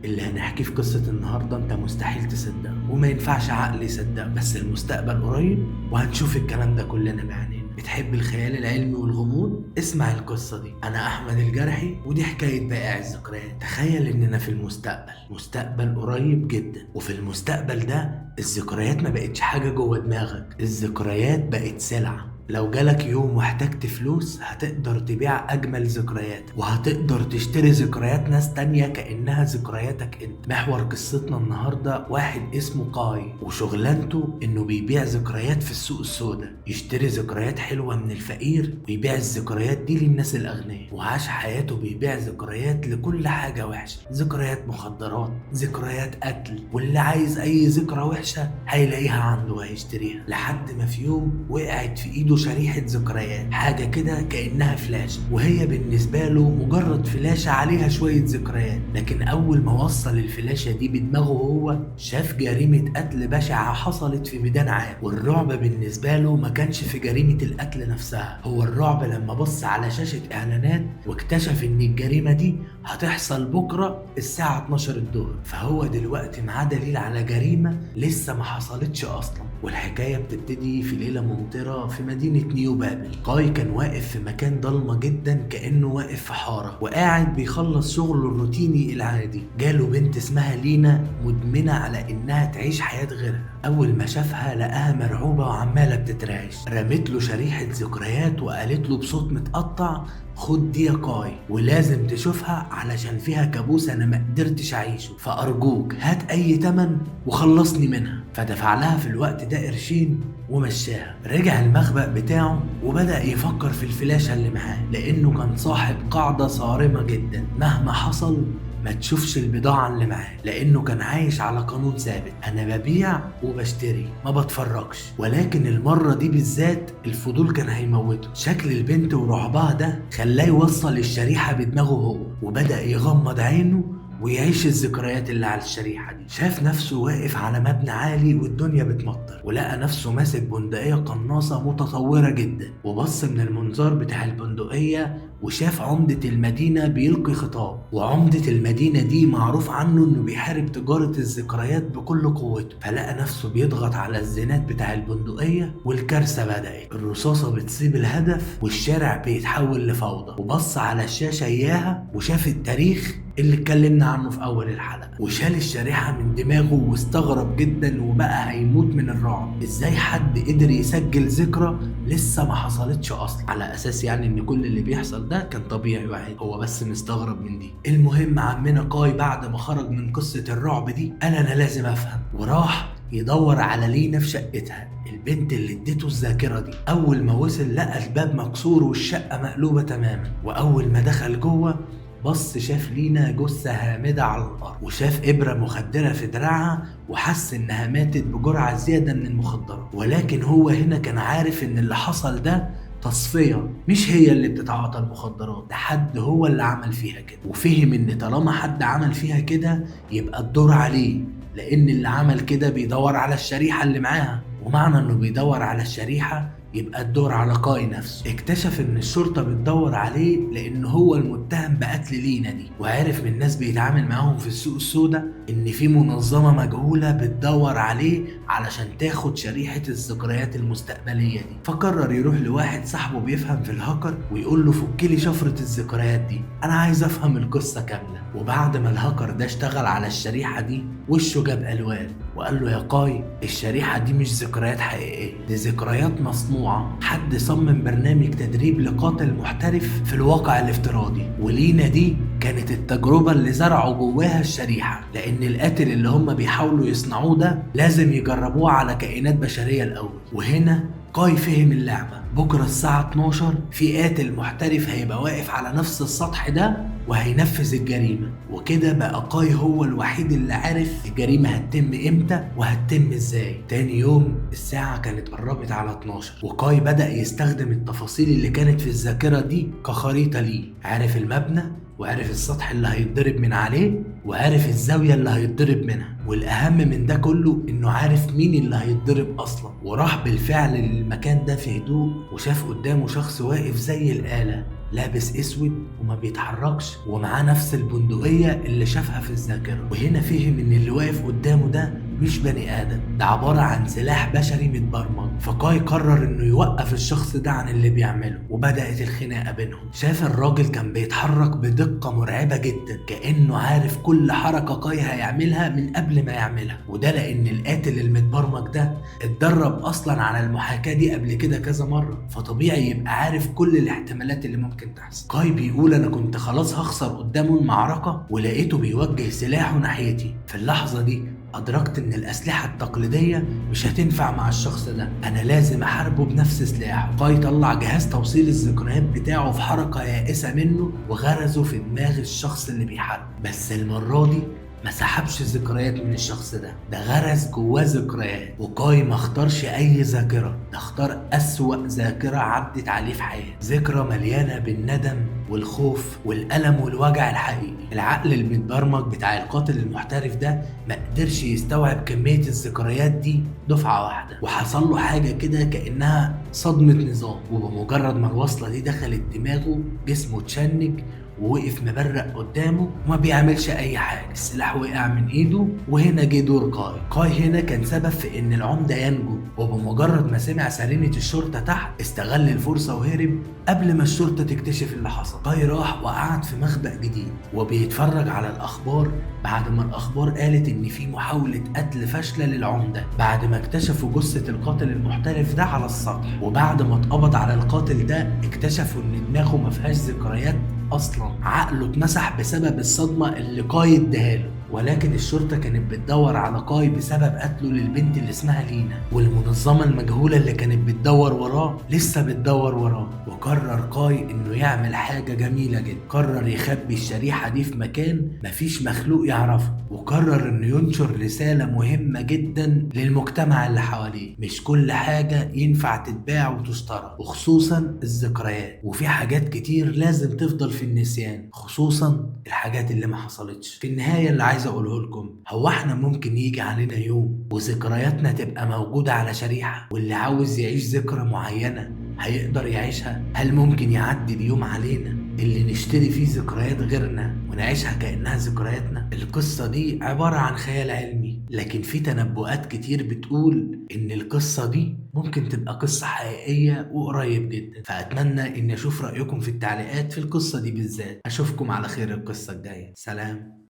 اللي هنحكيه في قصة النهاردة انت مستحيل تصدقه وما ينفعش عقل يصدقه، بس المستقبل قريب وهنشوف الكلام ده كلنا بعينينا. بتحب الخيال العلمي والغموض؟ اسمع القصة دي. أنا أحمد الجارحي ودي حكاية بائع الذكريات. تخيل إننا في المستقبل، مستقبل قريب جدا، وفي المستقبل ده الذكريات ما بقتش حاجة جوه دماغك، الذكريات بقت سلعة. لو جالك يوم واحتجت فلوس هتقدر تبيع أجمل ذكرياتك، وهتقدر تشتري ذكريات ناس تانية كأنها ذكرياتك انت. محور قصتنا النهاردة واحد اسمه قاي، وشغلانته انه بيبيع ذكريات في السوق السوداء، يشتري ذكريات حلوة من الفقير ويبيع الذكريات دي للناس الأغنياء. وعاش حياته بيبيع ذكريات لكل حاجة وحشة، ذكريات مخدرات، ذكريات قتل، واللي عايز أي ذكرى وحشة هيلاقيها عنده وهيشتريها. لحد ما في يوم وقعت في ايده شريحة ذكريات، حاجة كده كأنها فلاشة، وهي بالنسبة له مجرد فلاشة عليها شوية ذكريات. لكن أول ما وصل الفلاشة دي بدماغه هو شاف جريمة قتل بشعة حصلت في ميدان عام، والرعب بالنسبة له ما كانش في جريمة القتل نفسها، هو الرعب لما بص على شاشة إعلانات واكتشف إن الجريمة دي هتحصل بكرة الساعة 12 الظهر. فهو دلوقتي معاه دليل على جريمة لسه ما حصلتش أصلا. والحكاية بتبتدي في ليلة ممطرة في مدينة نيو بابل. قاي كان واقف في مكان ضلمة جدا كأنه واقف في حارة، وقاعد بيخلص شغله الروتيني العادي. جاله بنت اسمها لينا، مدمنة على إنها تعيش حياة غيرها. أول ما شافها لقاها مرعوبة وعمالة بتترعش، رمت له شريحة ذكريات وقالت له بصوت متقطع: خد دي يا قاي، ولازم تشوفها علشان فيها كابوس انا ما قدرتش اعيشه، فارجوك هات اي تمن وخلصني منها. فدفع لها في الوقت ده قرشين ومشاها. رجع المخبأ بتاعه وبدأ يفكر في الفلاشة اللي معاه، لانه كان صاحب قاعدة صارمة جدا، مهما حصل ما تشوفش البضاعة اللي معاه، لأنه كان عايش على قانون ثابت: أنا ببيع وبشتري ما بتفرجش. ولكن المرة دي بالذات الفضول كان هيموته. شكل البنت ورعبها ده خلاه يوصل الشريحة بدماغه هو، وبدأ يغمض عينه ويعيش الذكريات اللي على الشريحة دي. شاف نفسه واقف على مبنى عالي والدنيا بتمطر، ولقى نفسه ماسك بندقية قناصة متطورة جدا، وبص من المنظار بتاع البندقية وشاف عمدة المدينة بيلقي خطاب. وعمدة المدينة دي معروف عنه انه بيحارب تجارة الذكريات بكل قوته. فلقى نفسه بيضغط على الزناد بتاع البندقية والكارثة بدأت، الرصاصة بتصيب الهدف والشارع بيتحول لفوضى. وبص على الشاشة اياها وشاف التاريخ اللي اتكلمنا عنه في اول الحلقة، وشال الشريحة من دماغه واستغرب جدا وبقى هيموت من الرعب. ازاي حد قدر يسجل ذكرى لسه ما حصلتش اصلا، على اساس يعني ان كل اللي بيحصل ده كان طبيعي وعادي، هو بس مستغرب من دي. المهم عمنا قاي بعد ما خرج من قصة الرعب دي قال انا لازم افهم، وراح يدور على لينا في شقتها، البنت اللي اديته الذاكرة دي. اول ما وصل لقى الباب مكسور والشقة مقلوبة تماما، واول ما دخل جوه بص شاف لينا جثة هامدة على الأرض، وشاف إبرة مخدرة في دراعها، وحس إنها ماتت بجرعة زيادة من المخدرات. ولكن هو هنا كان عارف إن اللي حصل ده تصفية، مش هي اللي بتتعاطى المخدرات، ده حد هو اللي عمل فيها كده. وفهم إن طالما حد عمل فيها كده يبقى الدور عليه، لأن اللي عمل كده بيدور على الشريحة اللي معاها، ومعنى إنه بيدور على الشريحة يبقى الدور على قاي نفسه. اكتشف ان الشرطة بتدور عليه لان هو المتهم بقتل لينا دي، وعرف من ناس بيتعامل معاهم في السوق السوداء ان في منظمة مجهولة بتدور عليه علشان تاخد شريحة الذكريات المستقبلية دي. فقرر يروح لواحد صاحبه بيفهم في الهاكر ويقول له فكلي شفرة الذكريات دي، انا عايز افهم القصة كاملة. وبعد ما الهاكر ده اشتغل على الشريحة دي وشه جاب الوان، وقال له يا قاي الشريحة دي مش ذكريات حقيقية، دي ذكريات مصنوعة، حد صمم برنامج تدريب لقاتل محترف في الواقع الافتراضي، ولينا دي كانت التجربة اللي زرعوا جواها الشريحة، لأن القاتل اللي هم بيحاولوا يصنعوه ده لازم يجربوه على كائنات بشرية الأول. وهنا قاي فهم اللعبة، بكرة الساعة 12 في قاتل محترف هيبقى واقف على نفس السطح ده وهينفذ الجريمة. وكده بقى قاي هو الوحيد اللي عارف الجريمة هتتم امتى وهتتم ازاي. تاني يوم الساعة كانت قربت على 12، وقاي بدأ يستخدم التفاصيل اللي كانت في الذاكرة دي كخريطة ليه. عارف المبنى، وعارف السطح اللي هيتضرب من عليه، وعارف الزاوية اللي هيتضرب منها، والأهم من ده كله إنه عارف مين اللي هيتضرب أصلا. وراح بالفعل للمكان ده في هدوء، وشاف قدامه شخص واقف زي الآلة لابس اسود وما بيتحركش ومعاه نفس البندقية اللي شافها في الذاكرة. وهنا فهم ان اللي واقف قدامه ده مش بني ادم، ده عبارة عن سلاح بشري متبرمج. فكاي قرر انه يوقف الشخص ده عن اللي بيعمله، وبدأت الخناقة بينهم. شاف الراجل كان بيتحرك بدقة مرعبة جدا، كأنه عارف كل حركة كاي هيعملها من قبل ما يعملها، وده لان القاتل المتبرمج ده اتدرب اصلا على المحاكاة دي قبل كده كذا مرة، فطبيعي يبقى عارف كل الاحتمالات اللي ممكن تحصل. كاي بيقول انا كنت خلاص هخسر قدامه المعركة ولقيته بيوجه سلاحه ناحيتي. في اللحظة دي أدركت إن الأسلحة التقليدية مش هتنفع مع الشخص ده، أنا لازم أحاربه بنفس سلاحه. كاي طلع جهاز توصيل الذكريات بتاعه في حركة يائسة منه وغرزه في دماغ الشخص اللي بيحاربه، بس المرة دي ما سحبش ذكريات من الشخص ده، ده غرز جواه ذكريات. وكاي ما اختارش اي ذاكرة، ده اختار اسوأ ذاكرة عدت عليه في حياته، ذكرى مليانة بالندم والخوف والألم والوجع الحقيقي. العقل المتبرمج بتاع القاتل المحترف ده ما قدرش يستوعب كمية الذكريات دي دفعة واحدة، وحصل له حاجة كده كأنها صدمة نظام. وبمجرد ما الوصلة دي دخلت دماغه جسمه اتشنج ووقف مبرق قدامه وما بيعملش اي حاجة، السلاح وقع من ايده. وهنا جه دور كاي. كاي هنا كان سبب في ان العمدة ينجو، وبمجرد ما سمع سرينه الشرطة تحت استغل الفرصة وهرب قبل ما الشرطة تكتشف اللي حصل. كاي راح وقعد في مخبأ جديد وبيتفرج على الاخبار بعد ما الاخبار قالت ان في محاولة قتل فاشلة للعمده، بعد ما اكتشفوا جثة القاتل المحترف ده على السطح. وبعد ما اتقبض على القاتل ده اكتشفوا ان دماغه ما فيهاش ذكريات اصلا، عقله اتمسح بسبب الصدمة اللي كاي اداها. ولكن الشرطة كانت بتدور على كاي بسبب قتله للبنت اللي اسمها لينا، والمنظمه المجهولة اللي كانت بتدور وراه لسه بتدور وراه. وقرر كاي انه يعمل حاجة جميلة جدا، قرر يخبي الشريحة دي في مكان مفيش مخلوق يعرفه، وقرر انه ينشر رسالة مهمة جدا للمجتمع اللي حواليه: مش كل حاجة ينفع تتباع وتشترى، وخصوصا الذكريات، وفي حاجات كتير لازم تفضل في النسيان، خصوصا الحاجات اللي ما حصلتش. في النهاية اللي عايز اقوله لكم، هو احنا ممكن يجي علينا يوم وذكرياتنا تبقى موجودة على شريحة، واللي عاوز يعيش ذكرى معينة هيقدر يعيشها؟ هل ممكن يعدي اليوم علينا اللي نشتري فيه ذكريات غيرنا ونعيشها كأنها ذكرياتنا؟ القصة دي عبارة عن خيال علمي، لكن في تنبؤات كتير بتقول إن القصة دي ممكن تبقى قصة حقيقية وقريب جدا. فأتمنى إن أشوف رأيكم في التعليقات في القصة دي بالذات. أشوفكم على خير القصة الجاية. سلام.